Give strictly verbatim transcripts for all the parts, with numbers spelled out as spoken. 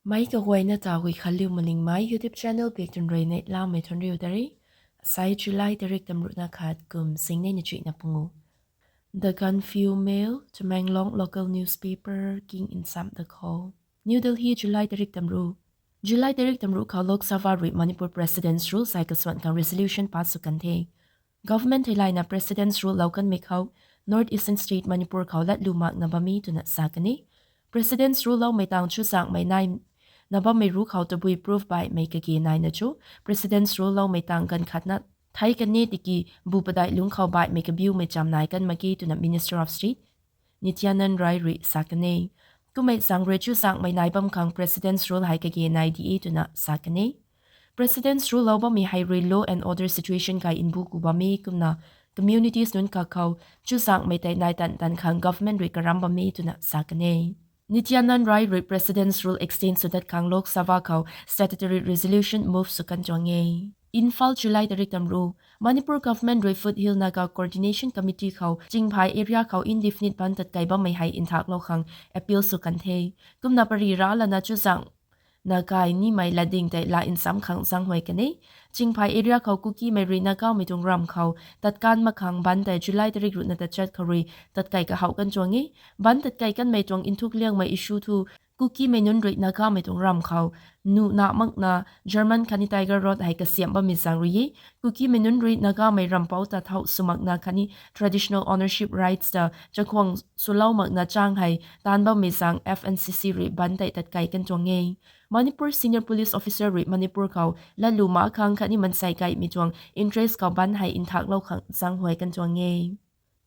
Meic kaguayna ta Guikhanliu Malingmei YouTube channel bik tun rui neihlamei thuanriu ta re. Asai July tarik tamruhna khat kum singnei na chuihna pungu. The Gaanphiu Mail, Tamenglong local newspaper king nsam da khou. New Delhi, July tarik tamruh. July tarik tamruh khou Lok Sabha rui Manipur President's Rule sai kasuan khang resolution pass sw kan the. Government theilayna President's Rule lou kanmei khou North Eastern State Manipur khou latlu makna bam e twna sa kan e. President's Rule loumei tang chuzaenghmei nai na bammei ru khou tabui proof baihmei kage naina chu President's Rule loumei tang ganv khatna thei kan e tiki bu padeih lungc khou baihmei kabiumei cham nai kan mak ge twna Minister of State Nityanand Rai rui sa kan e. Kummei zaeng rui chuzaenghmei nai bam khang President's Rule hei kage nai di e twna sa kan e. President's Rule lou bammei hei rui law and order situation kai mbu ku bam e kumna communities nunc kakhou chuzaenghmei tei nai tan tan khang government rui karam bam e twna sa kan e. Nityanand Rai rui President's Rule extend sw dat khang Lok Sabha khou statutory resolution move sw kan tuang e. Imphal, July tarik tamruh. Manipur government rui Foothill Naga Coordination Committee khou Chingphai area khou indefinite ban tatkai bammei hei nthaklou khang appeal sw kan the. Kumna pary ra lana chuzaenghna kai nimei latding tei la nsam khang zaenghuay kan e. Chingphai area khou Kukimei rui Nagamei tuang ramv khou tatkan mak khang ban tei July tarik ruhna tachat khou rui tatkai kahouh kan tuang e. Ban tatkai kanmei tuang nthuk liangmei issue thu Kukimei nunc rui Nagamei tuang ramv khou nuh na makna German khatni Tiger Road hei kasiamh bammei zaeng rui e. Kukimei nunc rui Nagamei ramvpouc ta thau sw makna khatni traditional ownership rights ta chakhwang swlou makna chang hei taanv bammei zaeng F N C C rui ban tei tatkai kan tuang e. Manipur senior police officer rui Manipur khou latlu mak khang khatni mansei gaymei tuang interest khou ban hei nthaklou khang zaenghuay kan tuang e.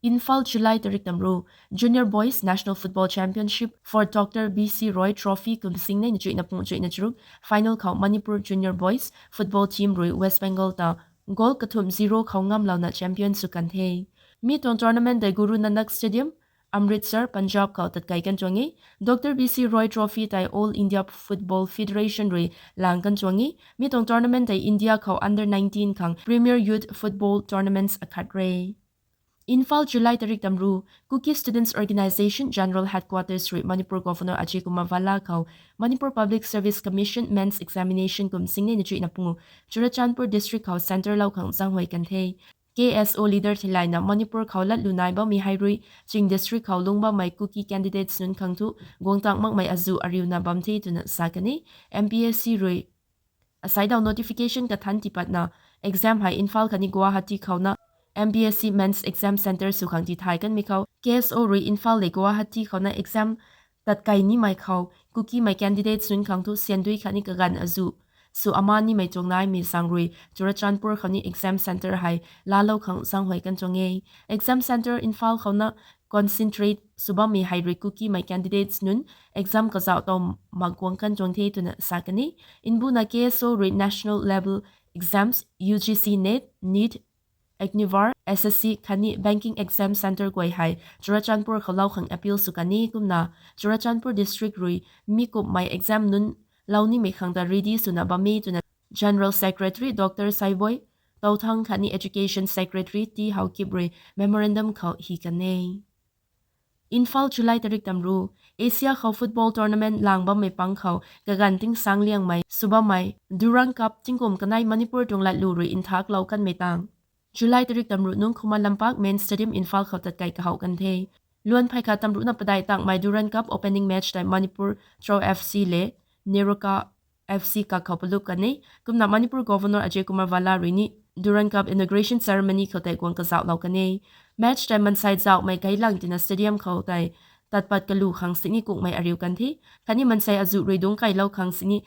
Imphal, July tarik tamruh. Junior Boys National Football Championship for Doctor B C Roy Trophy kum singnei na chuihna pung chuihna charuk final khou Manipur Junior Boys football team rui West Bengal ta goal kathumh zero khou ngamlouna champion sw kan the. Mi tuang tournament tei Guru Nanak Stadium, Amritsar, Punjab khou tatkai kan tuang e. Doctor B C Roy Trophy tei All India Football Federation rui lang kan tuang e. Mi tuang tournament tei India khou under nineteen khang Premier Youth Football Tournaments akhat re. Imphal, July tarik tamruh. Kuki Students Organisation General Headquarters rui Manipur Governor Ajay Kumar Bhalla khou Manipur Public Service Commission Men's Examination kum singnei na chuihna pungu Churachandpur District khou centre lou khang zaenghuay kan the. K S O leader theilayna Manipur khou latlu nai bammei hei rui Ching District khou lungc bammei Kuki candidates nunc khang thu guang tang makmei azuh ariuna bam the twna sa kan e. M P S C rui asai dau notification kathan tipatna exam hei Imphal khatni Guwahati khouna M P S C Men's Exam Centre sw khang tithay kanmei khou K S O rui Imphal le Guwahati khouna exam tatkai nimei khou Kukimei candidates nunc khang thu siandui khatni kaganv azuh sw ama nimei tuang naimei zaeng rui Churachandpur khou ni exam centre hei laalou khang zaenghuay kan tuang e. Exam centre Imphal khouna concentrate sw bammei hei rui Kukimei candidates nunc exam kazauh tow mak guang kan tuang the twna sa kan e. Mbuna K S O rui national level exams U G C NET, NEET, Agniveer, S S C khatni banking exam centre guay hei Churachandpur khou lou khang appeal sw kan e. Kumna Churachandpur district rui mi kumhmei exam nunc lou nimei khang ta ready swna bam e twna General Secretary Doctor Saiboi Touthang khatni Education Secretary T Haokip rui memorandum khou hi kan e. Imphal, July tarik tamruh. Asia khou football tournament lang bammei pang khou kaganv tingsang liangmei sw bammei Durand Cup tingkum kanei Manipur tuang latlu rui nthaklou kanmei tang July tarik tamruh nung Khuman Lampak Main Stadium Imphal khou tatkai kahouh kan the. Luan phey khat tamruhna padeih tangmei Durand Cup opening match tei Manipur Chou F C le Neroka F C kak khou palup kan e. Kumna Manipur Governor Ajay Kumar Bhalla rui ni Durand Cup inauguration ceremony khou tei guang kazauhlou kan e. Match tei mansei zauhmei gailang tina stadium khou tei tat pat kalu khang sini kukmei ariu kan the. Khatni mansei azuh rui dungc kailou khang sini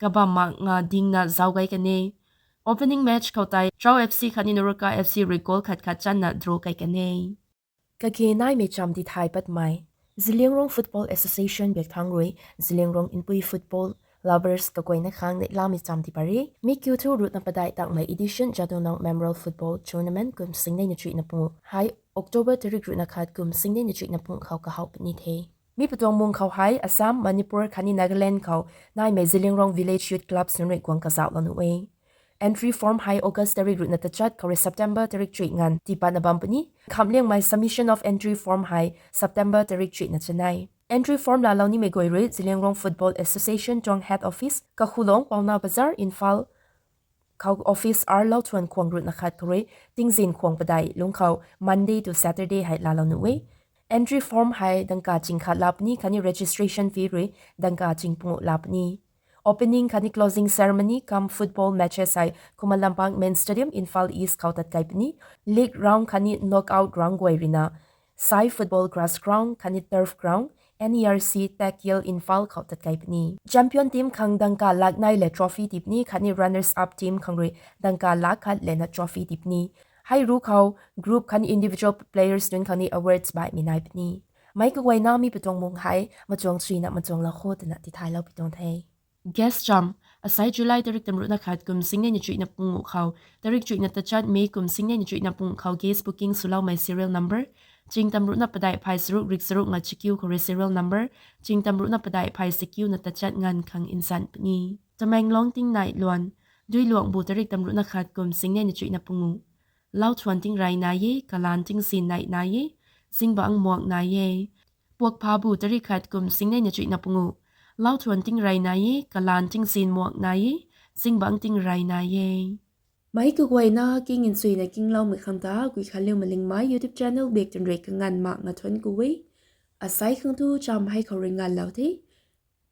kabam mak nga dingna zauc gay kan e. Opening match khou tei Chou F C khatni Neroka F C rui goal khat khat channa draw kai kan e. Kage naimei cham tithay patmei. Zeliangrong Football Association biak thangc rui Zeliangrong Npui football lovers kaguayna khang neihlamei cham ti pary. Mi kiu thu ruhna padeih tangmei edition Jadonang Memorial Football Tournament kum singnei na chuihna pungu hei October tarik ruhna khat kum singnei na chuihna pung khou kahouh puni the. Mi patuang mung khou hei Assam, Manipur khatni Nagaland khou naimei Zeliangrong Village Youth Clubs nunc rui guang kazauhlou nuh e. Entry form hei August tarik ruhna tachat khou rui September tarik chuih nganv tii patna bam puni. Khamliangmei submission of entry form hei September tarik chuihna chanei. Entry form laalou nimei guay rui Zeliangrong Football Association Tawng Head Office, Kakhulong, Paona Bazar, Imphal khou office hour lou thuan khwang ruhna khat khou rui tingzin khwang padeih lungc khou Monday to Saturday hei laalou nuh e. Entry form hei dangka ching khat laa puni khatni registration fee rui dangka ching pungu laa puni. Opening khatni closing ceremony cum football matches hei Khuman Lampak Main Stadium, Imphal East khou tat kai puni. League round khatni knockout round guay ruina Sai Football Grass Ground khatni Turf Ground, N E R C Tech Hill, Imphal khou tat kai puni. Champion team khang dangka lak nei le trophy ti puni khatni runners up team khang rui dangka lak khat lena trophy ti puni. Hei ru khou group khatni individual players nunc khang ni awards baihmei nai puni. Meic kaguayna mi patuang mung hei machuang suina machuang lou kho twna tithaylou pi tuang the. Guest cham, asai July tarik tamruhna khat kum singnei na chuihna pungu khou tarik chuihna tachat May kum singnei na chuihna pungu khou guest booking swloumei serial number, ching tamruhna padeih phay charuk rik charuk nga chakiu khou rui serial number, ching tamruhna padeih phay chakiuna tachat nganv khang nzan puni. Tamenglong tingnai luan, Duiluangbu tarik tamruhna khat kum singnei na chuihna pungu. Lou thuan tingrey nai e, kalaan tingzin nei nai e, zingbangc muak nai e. Puakphabu tarik khat kum singnei na chuihna pungu. Lou thuan tingrey nai e, kalaan tingzin muak nai e, zingbangc tingrey nai e. Meic kaguayna king nchuina kingloumei khang ta Guikhanliu Malingmei YouTube channel bak twn rui kanganv mak nga thuanc ku e. Asai khang thu cham hei khou rui nganvlou the.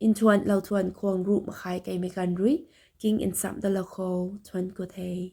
Nthuan lou thuan khwang ruh makhai keimei ganv rui king nchamh dalou khou thuanc ku the.